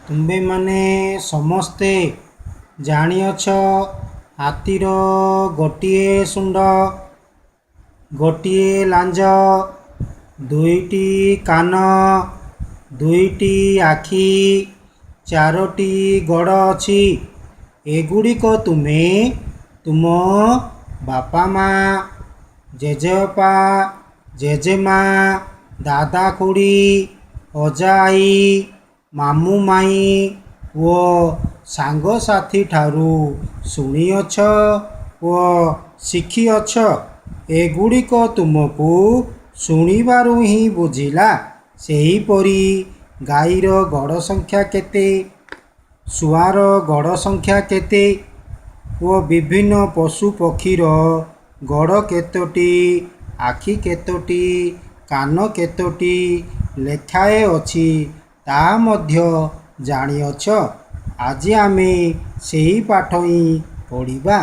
ତୁମ୍ଭେମାନେ ସମସ୍ତେ ଜାଣିଅଛ, ହାତୀର ଗୋଟିଏ ଶୁଣ୍ଢ, ଗୋଟିଏ ଲାଞ୍ଜ, ଦୁଇଟି କାନ, ଦୁଇଟି ଆଖି, ଚାରୋଟି ଗୋଡ଼ ଅଛି। ଏଗୁଡ଼ିକ ତୁମେ ତୁମ ବାପା ମା, ଜେଜେବାପା, ଜେଜେମା, ଦାଦା ଖୁଡ଼ୀ, ଅଜା ଆଈ, ମାମୁଁ ମାଇଁ ଓ ସାଙ୍ଗସାଥିଠାରୁ ଶୁଣିଅଛ ଓ ଶିଖିଅଛ। ଏଗୁଡ଼ିକ ତୁମକୁ ଶୁଣିବାରୁ ହିଁ ବୁଝିଲା। ସେହିପରି ଗାଈର ଗୋଡ଼ ସଂଖ୍ୟା କେତେ, ଶୁଆର ଗୋଡ଼ ସଂଖ୍ୟା କେତେ ଓ ବିଭିନ୍ନ ପଶୁପକ୍ଷୀର ଗୋଡ଼ କେତୋଟି, ଆଖି କେତୋଟି, କାନ କେତୋଟି ଲେଖାଏଁ ଅଛି, ତାହା ମଧ୍ୟ ଜାଣିଅଛ। ଆଜି ଆମେ ସେହି ପାଠ ହିଁ ପଢ଼ିବା।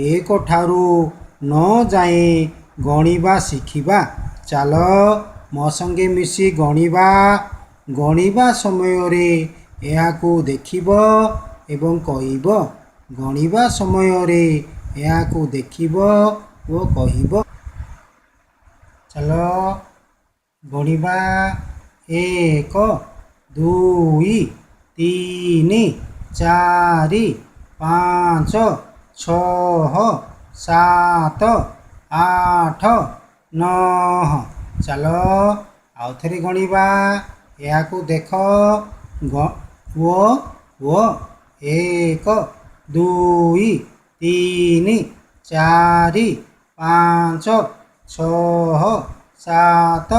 ଏକଠାରୁ ନଅ ଯାଏଁ ଗଣିବା ଶିଖିବା। ଚାଲ, ମୋ ସଙ୍ଗେ ମିଶି ଗଣିବା। ଗଣିବା ସମୟରେ ଏହାକୁ ଦେଖିବ ଏବଂ କହିବ। ଗଣିବା ସମୟରେ ଏହାକୁ ଦେଖିବ ଓ କହିବ। ଚାଲ ଗଣିବା। ଏକ, ଦୁଇ, ତିନି, ଚାରି, ପାଞ୍ଚ, ଛଅ, ସାତ, ଆଠ, ନଅ। ଚାଲ ଆଉଥରେ ଗଣିବା। ଏହାକୁ ଦେଖ ଓ ଓ ଏକ, ଦୁଇ, ତିନି, ଚାରି, ପାଞ୍ଚ, ଛଅ, ସାତ,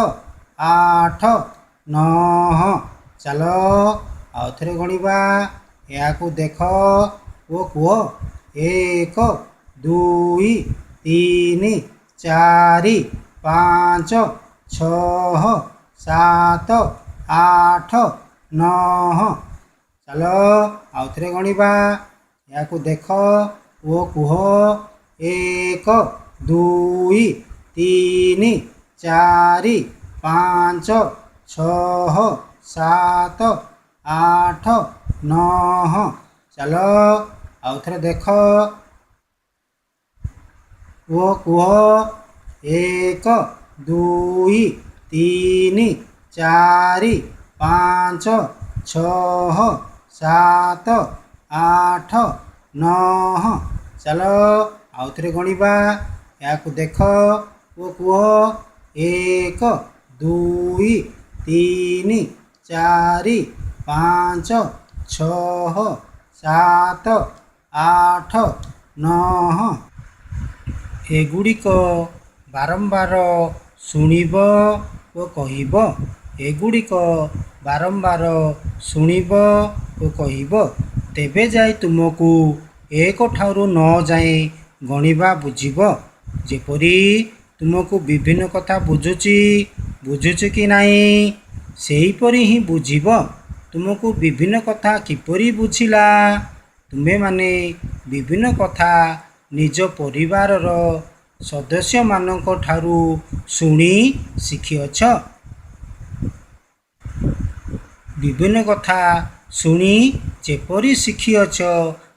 ଆଠ, ନଅ। ଚାଲ ଆଉଥରେ ଗଣିବା। ଏହାକୁ ଦେଖ ଓ କୁହ। ଏକ, ଦୁଇ, ତିନି, ଚାରି, ପାଞ୍ଚ, ଛଅ, ସାତ, ଆଠ, ନଅ। ଚାଲ ଆଉଥରେ ଗଣିବା। ଏହାକୁ ଦେଖ ଓ କୁହ। ଏକ, ଦୁଇ, ତିନି, ଚାରି, ପାଞ୍ଚ, ଛଅ, ସାତ, ଆଠ, ନଅ। ଚାଲ ଆଉଥରେ ଦେଖ ଓ କୁହ। ଏକ, ଦୁଇ, ତିନି, ଚାରି, ପାଞ୍ଚ, ଛଅ, ସାତ, ଆଠ, ନଅ। ଚାଲ ଆଉଥରେ ଗଣିବା। ଏହାକୁ ଦେଖ ଓ କୁହ। ଏକ, ଦୁଇ, ତିନି, ଚାରି, ପାଞ୍ଚ, ଛଅ, ସାତ, ଆଠ, ନଅ। ଏଗୁଡ଼ିକ ବାରମ୍ବାର ଶୁଣିବ ଓ କହିବ। ଏଗୁଡ଼ିକ ବାରମ୍ବାର ଶୁଣିବ ଓ କହିବ, ତେବେ ଯାଇ ତୁମକୁ ଏକଠାରୁ ନଅ ଯାଏଁ ଗଣିବା ବୁଝିବ। ଯେପରି ତୁମକୁ ବିଭିନ୍ନ କଥା ବୁଝୁଛି, ବୁଝୁଛି କି ନାହିଁ, ସେହିପରି ହିଁ ବୁଝିବ। ତୁମକୁ ବିଭିନ୍ନ କଥା କିପରି ବୁଝିଲା? ତୁମେମାନେ ବିଭିନ୍ନ କଥା ନିଜ ପରିବାରର ସଦସ୍ୟମାନଙ୍କ ଠାରୁ ଶୁଣି ଶିଖିଅଛ। ବିଭିନ୍ନ କଥା ଶୁଣି ଯେପରି ଶିଖିଅଛ,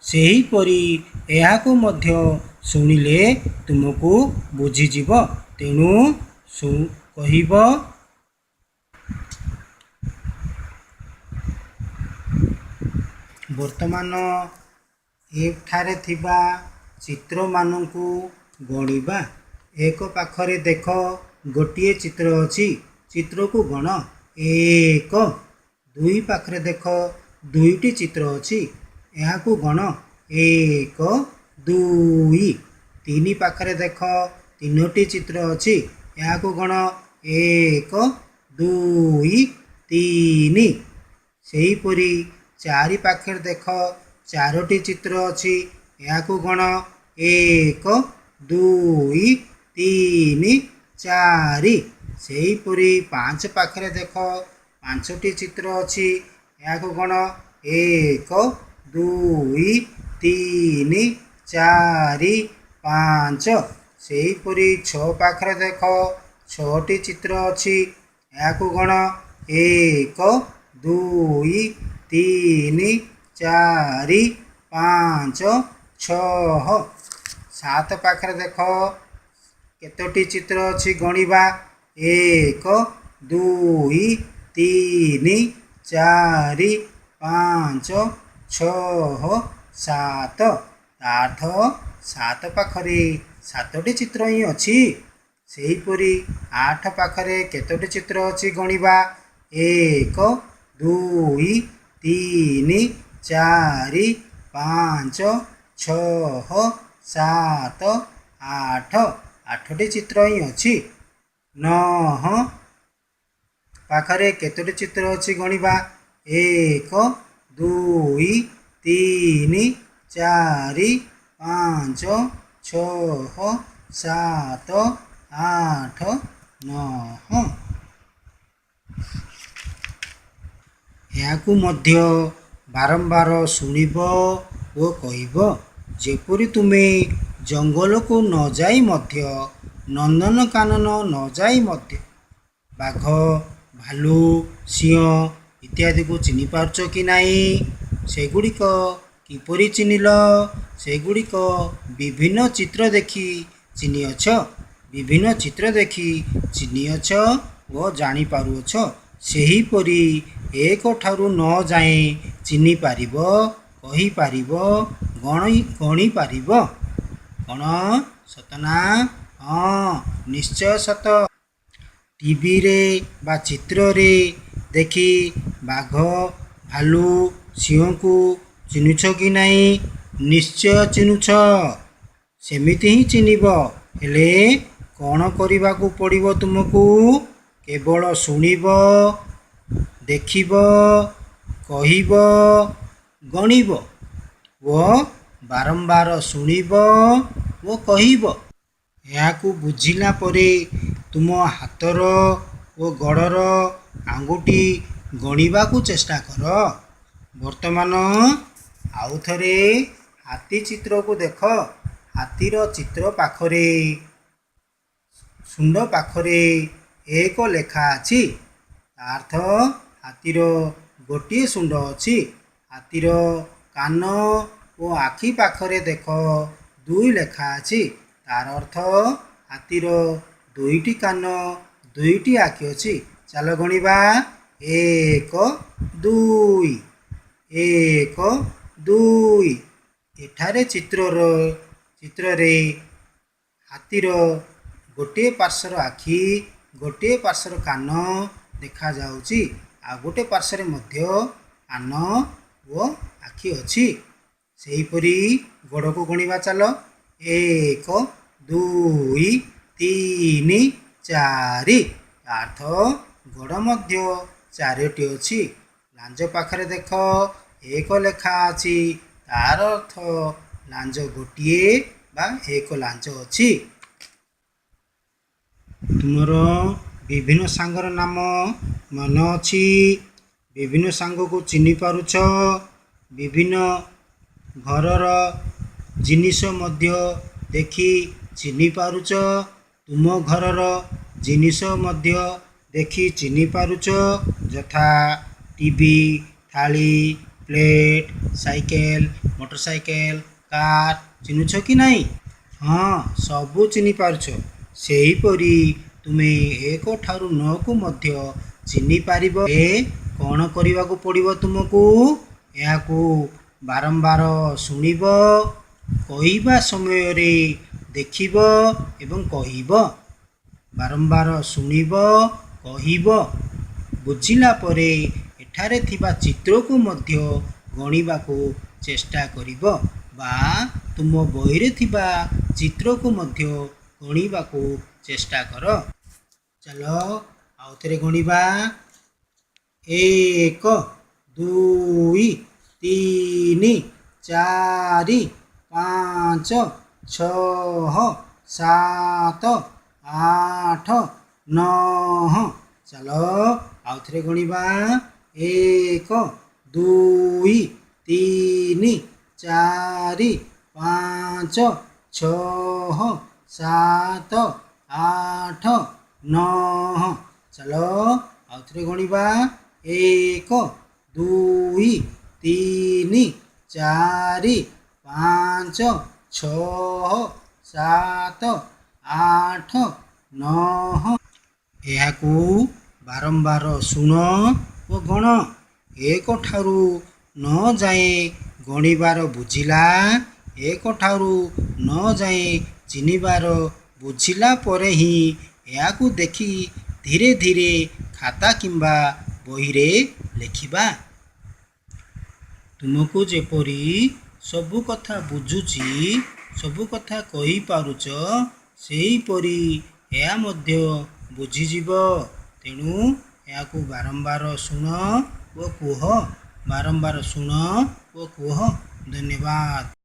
ସେହିପରି ଏହାକୁ ମଧ୍ୟ ଶୁଣିଲେ ତୁମକୁ ବୁଝିଯିବ। ତେଣୁ କହିବ। ବର୍ତ୍ତମାନ ଏଠାରେ ଥିବା ଚିତ୍ରମାନଙ୍କୁ ଗଣିବା। ଏକ ପାଖରେ ଦେଖ, ଗୋଟିଏ ଚିତ୍ର ଅଛି। ଚିତ୍ରକୁ ଗଣ। ଏକ। ଦୁଇ ପାଖରେ ଦେଖ, ଦୁଇଟି ଚିତ୍ର ଅଛି। ଏହାକୁ ଗଣ। ଏକ, ଦୁଇ। ତିନି ପାଖରେ ଦେଖ, ତିନୋଟି ଚିତ୍ର ଅଛି। ଏହାକୁ ଗଣ। ଏକ, ଦୁଇ, ତିନି। ସେହିପରି ଚାରି ପାଖରେ ଦେଖ, ଚାରୋଟି ଚିତ୍ର ଅଛି। ଏହାକୁ ଗଣ। ଏକ, ଦୁଇ, ତିନି, ଚାରି। ସେହିପରି ପାଞ୍ଚ ପାଖରେ ଦେଖ, ପାଞ୍ଚଟି ଚିତ୍ର ଅଛି। ଏହାକୁ ଗଣ। ଏକ, ଦୁଇ, ତିନି, ଚାରି, ପାଞ୍ଚ। ସେହିପରି ଛଅ ପାଖରେ ଦେଖ, ଛଅଟି ଚିତ୍ର ଅଛି। ଏହାକୁ ଗଣ। ଏକ, ଦୁଇ, ତିନି, ଚାରି, ପାଞ୍ଚ, ଛଅ। ସାତ ପାଖରେ ଦେଖ କେତୋଟି ଚିତ୍ର ଅଛି, ଗଣିବା। ଏକ, ଦୁଇ, ତିନି, ଚାରି, ପାଞ୍ଚ, ଛଅ, ସାତ। ତା ଅର୍ଥ ସାତ ପାଖରେ ସାତଟି ଚିତ୍ର ହିଁ ଅଛି। ସେହିପରି ଆଠ ପାଖରେ କେତୋଟି ଚିତ୍ର ଅଛି, ଗଣିବା। ଏକ, ଦୁଇ, ତିନି, ଚାରି, ପାଞ୍ଚ, ଛଅ, ସାତ, ଆଠ। ଆଠଟି ଚିତ୍ର ହିଁ ଅଛି। ନଅ ପାଖରେ କେତୋଟି ଚିତ୍ର ଅଛି, ଗଣିବା। ଏକ, ଦୁଇ, ତିନି, ଚାରି, ପାଞ୍ଚ, ଛଅ, ସାତ, ଆଠ, ନଅ। ଏହାକୁ ମଧ୍ୟ ବାରମ୍ବାର ଶୁଣିବ ଓ କହିବ। ଯେପରି ତୁମେ ଜଙ୍ଗଲକୁ ନ ଯାଇ ମଧ୍ୟ, ନନ୍ଦନକାନନ ନ ଯାଇ ମଧ୍ୟ ବାଘ, ଭାଲୁ, ସିଂହ ଇତ୍ୟାଦିକୁ ଚିହ୍ନି ପାରୁଛ କି ନାହିଁ? ସେଗୁଡ଼ିକ କିପରି ଚିହ୍ନିଲ? ସେଗୁଡ଼ିକ ବିଭିନ୍ନ ଚିତ୍ର ଦେଖି ଚିହ୍ନିଅଛ। ବିଭିନ୍ନ ଚିତ୍ର ଦେଖି ଚିହ୍ନିଅଛ ଓ ଜାଣିପାରୁଅଛ। ସେହିପରି ଏକଠାରୁ ନଅ ଯାଏଁ ଚିହ୍ନିପାରିବ, କହିପାରିବ, ଗଣିପାରିବ। କ'ଣ ସତ ନା? ହଁ, ନିଶ୍ଚୟ ସତ। ଟିଭିରେ ବା ଚିତ୍ରରେ ଦେଖି ବାଘ, ଭାଲୁ, ସିଂହକୁ ଚିହ୍ନୁଛ କି ନାହିଁ? ନିଶ୍ଚୟ ଚିହ୍ନୁଛ। ସେମିତି ହିଁ ଚିହ୍ନିବ। ହେଲେ କ'ଣ କରିବାକୁ ପଡ଼ିବ ତୁମକୁ? କେବଳ ଶୁଣିବ, ଦେଖିବ, କହିବ, ଗଣିବ ଓ ବାରମ୍ବାର ଶୁଣିବ ଓ କହିବ। ଏହାକୁ ବୁଝିଲା ପରେ ତୁମ ହାତର ଓ ଗୋଡ଼ର ଆଙ୍ଗୁଠି ଗଣିବାକୁ ଚେଷ୍ଟା କର। ବର୍ତ୍ତମାନ ଆଉ ଥରେ ହାତୀ ଚିତ୍ରକୁ ଦେଖ। ହାତୀର ଚିତ୍ର ପାଖରେ, ଶୁଣ୍ଡ ପାଖରେ ଏକ ଲେଖା ଅଛି। ତା ଅର୍ଥ ହାତୀର ଗୋଟିଏ ଶୁଣ୍ଡ ଅଛି। ହାତୀର କାନ ଓ ଆଖି ପାଖରେ ଦେଖ ଦୁଇ ଲେଖା ଅଛି। ତାର ଅର୍ଥ ହାତୀର ଦୁଇଟି କାନ, ଦୁଇଟି ଆଖି ଅଛି। ଚାଲ ଗଣିବା। ଏକ, ଦୁଇ, ଏକ, ଦୁଇ। ଏଠାରେ ଚିତ୍ରରେ ହାତୀର ଗୋଟିଏ ପାର୍ଶ୍ୱର ଆଖି, ଗୋଟିଏ ପାର୍ଶ୍ୱର କାନ ଦେଖାଯାଉଛି। ଆଉ ଗୋଟେ ପାର୍ଶ୍ୱରେ ମଧ୍ୟ କାନ ଓ ଆଖି ଅଛି। ସେହିପରି ଗୋଡ଼କୁ ଗଣିବା ଚାଲ। ଏକ, ଦୁଇ, ତିନି, ଚାରି। ଅର୍ଥ ଗୋଡ଼ ମଧ୍ୟ ଚାରୋଟି ଅଛି। ଲାଞ୍ଜ ପାଖରେ ଦେଖ ଏକ ଲେଖା ଅଛି। ତାର ଅର୍ଥ ଲାଞ୍ଜ ଗୋଟିଏ ବା ଏକ ଲାଞ୍ଜ ଅଛି। ତୁମର ବିଭିନ୍ନ ସାଙ୍ଗର ନାମ ମନେ ଅଛି। ବିଭିନ୍ନ ସାଙ୍ଗକୁ ଚିହ୍ନି ପାରୁଛ। ବିଭିନ୍ନ ଘରର ଜିନିଷ ମଧ୍ୟ ଦେଖି ଚିହ୍ନି ପାରୁଛ। ତୁମ ଘରର ଜିନିଷ ମଧ୍ୟ ଦେଖି ଚିହ୍ନି ପାରୁଛ, ଯଥା ଟିଭି, ଥାଳି, ପ୍ଲେଟ୍, ସାଇକେଲ, ମୋଟରସାଇକେଲ, କାର୍। ଚିହ୍ନୁଛ କି ନାହିଁ? ହଁ, ସବୁ ଚିହ୍ନି ପାରୁଛ। ସେହିପରି ତୁମେ ଏକଠାରୁ ନଅକୁ ମଧ୍ୟ ଚିହ୍ନି ପାରିବ। କ'ଣ କରିବାକୁ ପଡ଼ିବ ତୁମକୁ? ଏହାକୁ ବାରମ୍ବାର ଶୁଣିବ, କହିବା ସମୟରେ ଦେଖିବ ଏବଂ କହିବ। ବାରମ୍ବାର ଶୁଣିବ, କହିବ। ବୁଝିଲା ପରେ ଏଠାରେ ଥିବା ଚିତ୍ରକୁ ମଧ୍ୟ ଗଣିବାକୁ ଚେଷ୍ଟା କରିବ ବା ତୁମ ବହିରେ ଥିବା ଚିତ୍ରକୁ ମଧ୍ୟ ଗଣିବାକୁ ଚେଷ୍ଟା କର। ଚାଲ ଆଉ ଥରେ ଗଣିବା। ଏକ, ଦୁଇ, ତିନି, ଚାରି, ପାଞ୍ଚ, ଛଅ, ସାତ, ଆଠ, ନଅ। ଚାଲ ଆଉ ଥରେ ଗଣିବା। ଏକ, ଦୁଇ, ତିନି, ଚାରି, ପାଞ୍ଚ, ଛଅ, ସାତ, ଆଠ, ନଅ। ଚାଲ ଆଉ ଥରେ ଗଣିବା। ଏକ, ଦୁଇ, ତିନି, ଚାରି, ପାଞ୍ଚ, ଛଅ, ସାତ, ଆଠ, ନଅ। ଏହାକୁ ବାରମ୍ବାର ଶୁଣ ଓ ଗଣ। ଏକଠାରୁ ନଅ ଯାଏଁ ଗଣିବାର ବୁଝିଲା, ଏକଠାରୁ ନଅ ଯାଏଁ ଚିହ୍ନିବାର ବୁଝିଲା ପରେ ହିଁ ଏହାକୁ ଦେଖି ଧୀରେ ଧୀରେ ଖାତା କିମ୍ବା ବହିରେ ଲେଖିବା। ତୁମକୁ ଯେପରି ସବୁ କଥା ବୁଝୁଛି, ସବୁ କଥା କହିପାରୁଛ, ସେହିପରି ଏହା ମଧ୍ୟ ବୁଝିଯିବ। ତେଣୁ ଏହାକୁ ବାରମ୍ବାର ଶୁଣ ଓ କୁହ, ବାରମ୍ବାର ଶୁଣ ଓ କୁହ। ଧନ୍ୟବାଦ।